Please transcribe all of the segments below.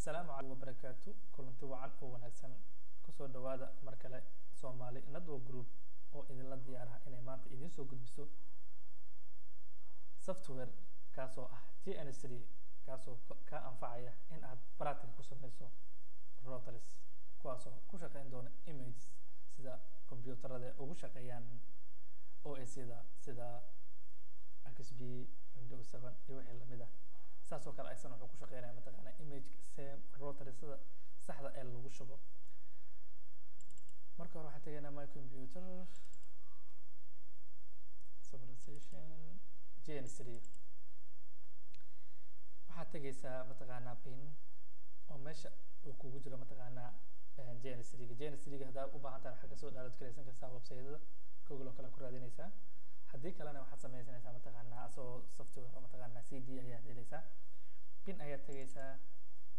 Asalaamu calaykum wabarakaatu. Kulanti wacan oo wanaagsan, kusoo dhawaada mar kale Soomaali Network Group oo idinla diyaaraha inay maanta idiin soo gudbiso software kaasoo ah GNS3, kaasoo ka anfacaya in aad practice ku sameyso routers, kuwaasoo ku shaqeyn doona images sida computerada ugu shaqeeyaan OS-yada sida XP, Windows 7 iyo wixii lamid ah. Saas oo kale aysan wuxuu ku shaqeynaya mataqaanaa image same routersada saxda ee lagu shubo. Marka hore waxaan tegaynaa My Computer, Summarization, GNS3. Waxaad tegaysaa mataqaanaa bin oo meesha uu kugu jiro mataqaanaa GNS3-ga. GNS3-ga haddaa u baahan tahay waxaad kasoo download garaysan kartaa website-yada Google oo kale ku raadinaysaa. Haddii kalena waxaad sameysanaysaa mataqaanaa asagoo software oo mataqaanaa CD ayaad helaysaa. Bin ayaad tegaysaa,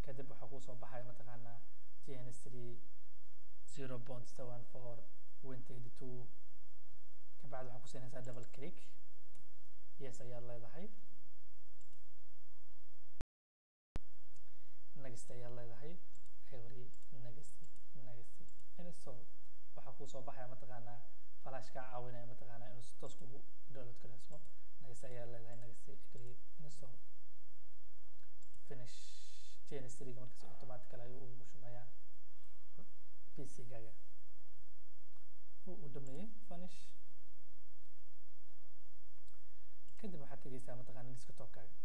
kadib waxaa kuusoo baxaya mataqaanaa GNS3 0.74 Win32. Kabacdi waxaa ku siinaysaa double click, yes ayaad leedahay, next ayaad leedahay, agree, next, next, install. Waxaa kuusoo baxaya mataqaanaa flash kaa caawinaya mataqaanaa inuu si toos kugu download gareysmo. Next ayaad leedahay, next, agree, install, finish. GNS3-ga markaas automatically ayuu ugu shumayaa PC-gaaga. Wuu u dhameeyey, finish. Kadib waxaad tegeysaa mataqaana desktop-kaaga.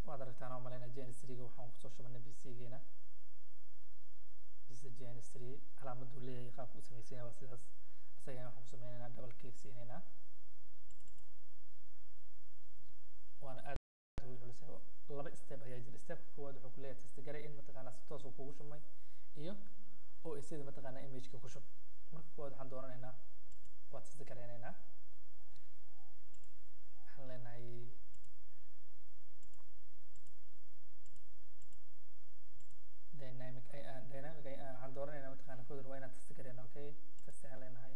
Waad aragtaan oo malaynaa GNS3-ga waxaan kusoo shubanay PC-geena. This is GNS3, calaamaduu leeyahay, qaabka u sameysan yahay waa sidaas. Isaga waxaan ku sameynaynaa double click siinaynaa, waana aad ugu culisay. Laba step ayaa jira. Stepka koowaad wuxuu ku leeyahay test garay in mataqaanaa si toos uu kugu shumay iyo OS-yada mataqaanaa image-ka ku shub. Marka koowaad waxaan dooranaynaa, waa test garaynaynaa. Waxaan leenahay dynamic dynamic waxaan dooranaynaa mataqaanaa koodar waa inaan test garayno. Okay, test ayaan leenahay.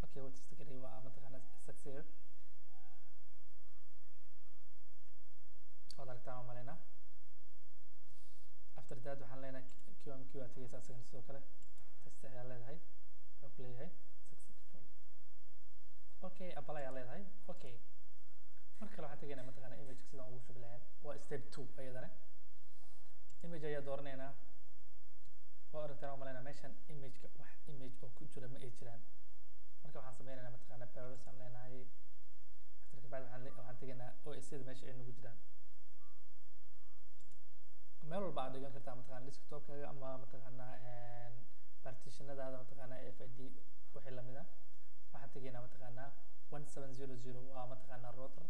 Okay, waa test garay, waa mataqaanaa succeed. Waad aragtaan oo malaynaa. After that waxaan leenahay QMQ aad tegeysaa, asagana sidoo kale test ayaa leedahay, wuxuu ku leeyahay successful. Okay, apply ayaa leedahay. Okay, mar kale waxaan tegaynaa mataqaanaa image sidaan ugu shubi lahayn, waa step 2. Ayadana image ayaa dooranaynaa. Waa aragtaan oo malaynaa meeshan image-ka wax image oo ku jira ma ay jiraan. Marka waxaan sameynaynaa mataqaanaa browse aan leenahay. After kabacdi waxaan tegaynaa OS-yada meesha ay nagu jiraan. Meel walba aad dhigan kartaa mataqaanaa desktop-kaaga ama mataqaanaa partitionadaada mataqaanaa FID wixii lamid ah. Waxaan tegaynaa mataqaanaa 1700, waa mataqaanaa router.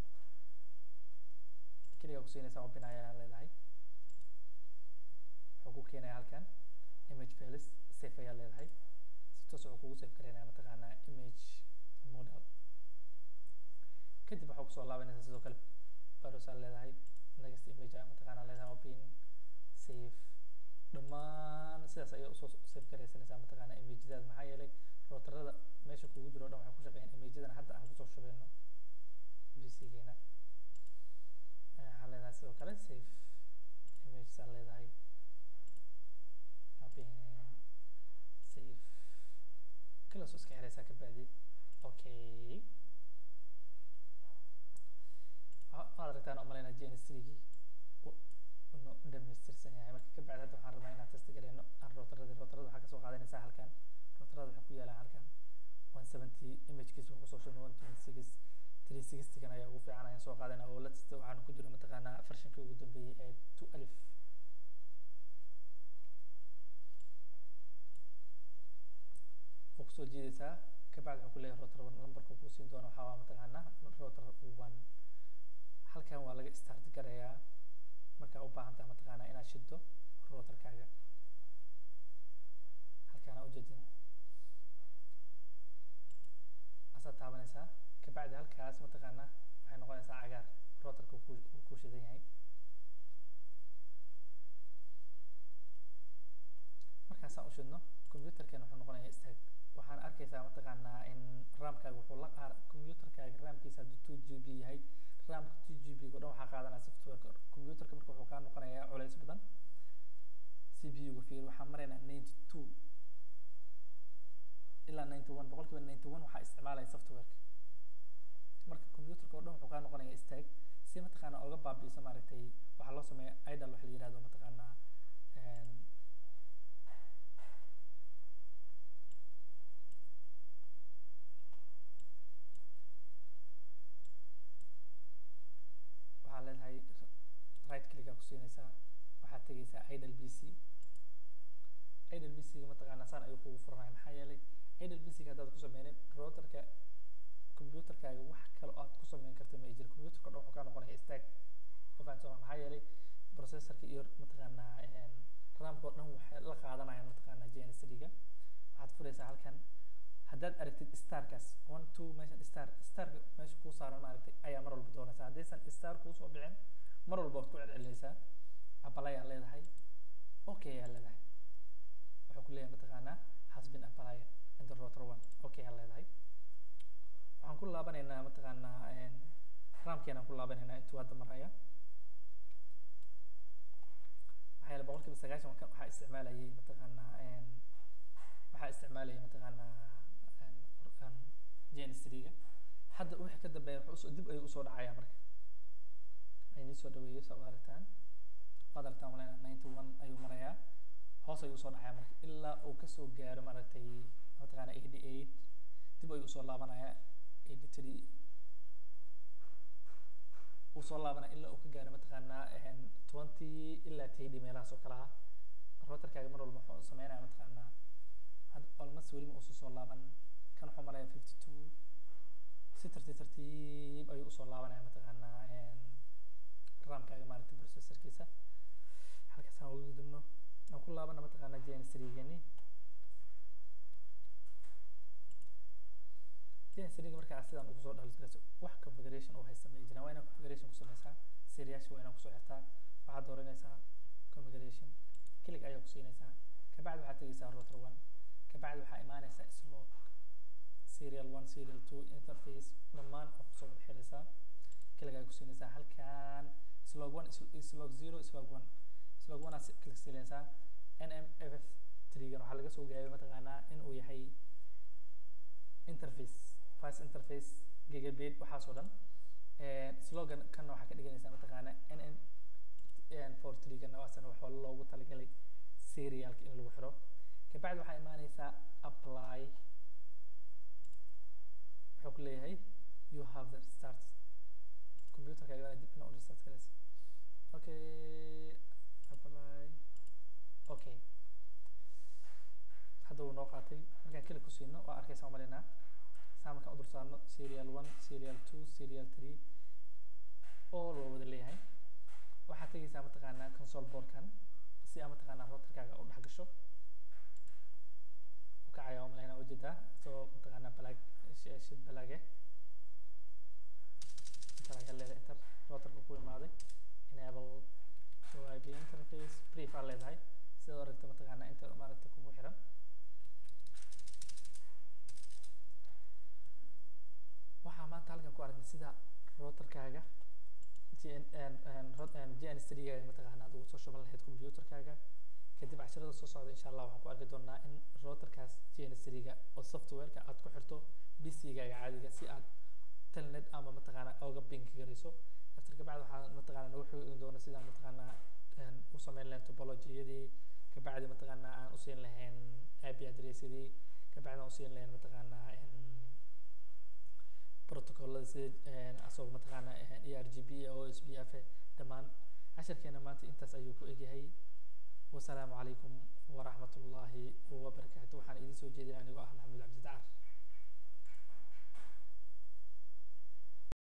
Keligaa kusiinaysaa, open ayaa leedahay, wuxuu ku keenaya halkan image files, save ayaa leedahay. Si toos wuxuu kugu save gareynaya mataqaanaa image model. Kadib waxaa kusoo laabanaysaa sidoo kale browse aad leedahay, next image ayaa mataqaanaa leedahay, open, save. Dhammaan sidaas ayaa usoo save garaysanaysaa mataqaanaa imageyadaada, maxaa yeelay routerada meesha kugu jiro o dhan waxay ku shaqeeyaan imageyadan hadda aan kusoo shubeyno PC-geena. Waxaa leedahay sidoo kale save images aad leedahay, open, save, kala soo iska xiraysaa kabacdi. Okay, waad aragtaan oo malaynaa GNS3-gii inuu dhamaystirsan yahay. Marka kabacdi hadda waxaan rabnaa inaan test gareyno aan routerada. Routerada waxaa kasoo qaadanaysaa halkan, routerada waxay ku yaalaan halkan 170 imagekiisa wuxuu kusoo shubnay 126, 360 kan ayaa ugu fiican ayaan soo qaadanaa oo latest waxaana ku jiro mataqaanaa versionkii ugu dambeeyay ee 12. Wuu kusoo jiidaysaa, kabacdi wuxuu ku leeyahay router 1. Numberka kuu siin doono waxaa waa mataqaanaa router 1. Halkan waa laga start garayaa markaa u baahan tahay mataqaanaa inaad shido routerkaaga. Halkaan ujeedin asaad taabanaysaa, kabacdi halkaas mataqaanaa waxay noqonaysaa cagaar, routerka uu ku shidan yahay. Markaasaan u shidno computerkeena wuxuu noqonayaa istaag. Waxaan arkaysaa mataqaanaa in RAM-kaaga wuxuu la qaar computerkaaga RAM-kiisa hadduu 2 GB yahay, RAM-ka 2 GB o dhan waxaa qaadanaya software-ka computerka. Marka wuxuu kaa noqonayaa culays. CPU-ga fiir, waxaan maraynaa 92 ilaa 91, 91% waxaa isticmaalaya software-ka. Marka computerka oo dhan wuxuu kaa noqonayaa istaag. Si mataqaanaa oga baabi'iso maaragtay, waxaa loo sameeya idle wax la yihahdo mataqaanaa waxaa leedahay right click aa ku siinaysaa, waxaad tegaysaa idle PC. Idle PC-ga mataqaanaa saan ayuu kugu furanaya. Maxaa yeelay idle PC-ga haddaad ku sameynin routerka computerkaaga, wax kale oo aad ku sameyn karta ma jiro. Computerka o dhan wuxuu kaa noqonaya istaag, ma fahamsan? Maxaa yeelay processorka iyo mataqaanaa RAM-ka oo dhan waxay la qaadanayaan mataqaanaa GNS3-ga. Waxaad furaysaa halkan, haddaad aragtid starkaas 1 2, meeshan starka meesha kuu saaran maaragtay ayaa mar walba doonaysaa. Haddaysan star kuusoo bixin, mar walba waad ku celcelinaysaa. Apply aa leedahay, okay aa leedahay. Wuxuu ku leeyahay mataqaanaa has been applied in the router 1. Okay aa leedahay. Waxaan ku laabanaynaa mataqaanaa RAM-keenaan ku laabanaynaa intuu hadda maraya. Maxaa yeelay 90% kan waxaa isticmaalayay mataqaanaa waxaa isticmaalayay mataqaanaa GNS3-ga. Hadda wixii ka dambeeya wuxuu usoo dib ayuu usoo dhacayaa. Marka ayni soo dhaweeyo, saa u aragtaan, waad aragtaan maleyna, 91 ayuu marayaa, hoos ayuu usoo dhacayaa. Marka ilaa uu kasoo gaaro maaragtay mataqaanaa 88, dib ayuu usoo laabanayaa, 83 uu soo laabanaya, ilaa uu ka gaaro mataqaanaa 20 ilaa 30 meelahaas oo kale ah. Routerkaaga mar walba wuxuu sameynaya mataqaanaa hadda almost weli ma uusan soo laaban. Kan wuxuu maraya 52, si tartiib tartiib ayuu usoo laabanaya mataqaanaa RAM-kaaga maaragtay processorkiisa. Halkaas aan uga gudubno, aan ku laabana mataqaanaa GNS3-gani. GNS3-ga markaa sidaan ugu soo dhalisgarayso, wax configuration oo haysta ma jiraan. Waa inaad configuration ku sameysaa, seriyaasha waa inaad kusoo xirtaa. Waxaad dooranaysaa configuration, click ayaa ku siinaysaa. Kabacdi waxaad tegaysaa router 1, kabacdi waxaa imaanaysaa slot serial 1, serial 2, interface, dhammaan oo kusoo wada xiraysaa. Click ayaa ku siinaysaa halkan slot 1, slot 0, slot 1, slot 1 aad click siinaysaa. NMFF 3-gan waxaa laga soo gaabay mataqaanaa in uu yahay interface fast interface gigabit, waxaas oo dhan. Slogan kanna waxaa ka dhiganaysaa mataqaanaa NM 43 kana asana waxaa loogu talagalay serialka in lagu xiro. Kabacdi waxaa imaanaysaa apply. Wuxuu ku leeyahay you have the start computerkaaga dib ina u restart garaysa. Okay, apply, okay. Hadda wuu noo qaatay. Markaan keli ku siino, waa arkaysaa umalaynaa, saa markaan u dul saarno serial 1, serial 2, serial 3, all waa wada leeyahay. Waxaad tegaysaa mataqaanaa console boardkan si aa mataqaanaa routerkaaga u dhex gasho. U kacayaa umalaynaa, ujeedaa isagoo mataqaanaa balaag shid balaage. Enter ayaa leedahay, enter, routerka ku imaaday. Enable show IP interface brief aa leedahay, sidaad aragto mataqaanaa inta maaragtay kugu xiran. Waxaa maanta halkan ku aragnay sida routerkaaga GNS3-gaaga mataqaanaa aad ugu soo shuban lahayd computerkaaga. Kadib casharada soo socda insha Allah waxaan ku arki doonaa in routerkaas GNS3-ga oo software-ka aad ku xirto PC-gaaga caadiga si aad telnet ama mataqaanaa oga ping garayso. After kabacdi waxaan mataqaanaa nagu xigi doona sidaan mataqaanaa u sameyn lahayn topology-yadii, kabacdi mataqaanaa aan u siin lahayn IP address-yadii, kabacdi aan u siin lahayn mataqaanaa protocolada sida asagoo mataqaanaa EIGRP, OSPF dhammaan. Casharkeena maanta intaas ayuu ku egyahay. Wasalaamu calaykum waraxmatullaahi wabarakaatu. Waxaan idiin soo jeedinay anigoo ah Maxamed.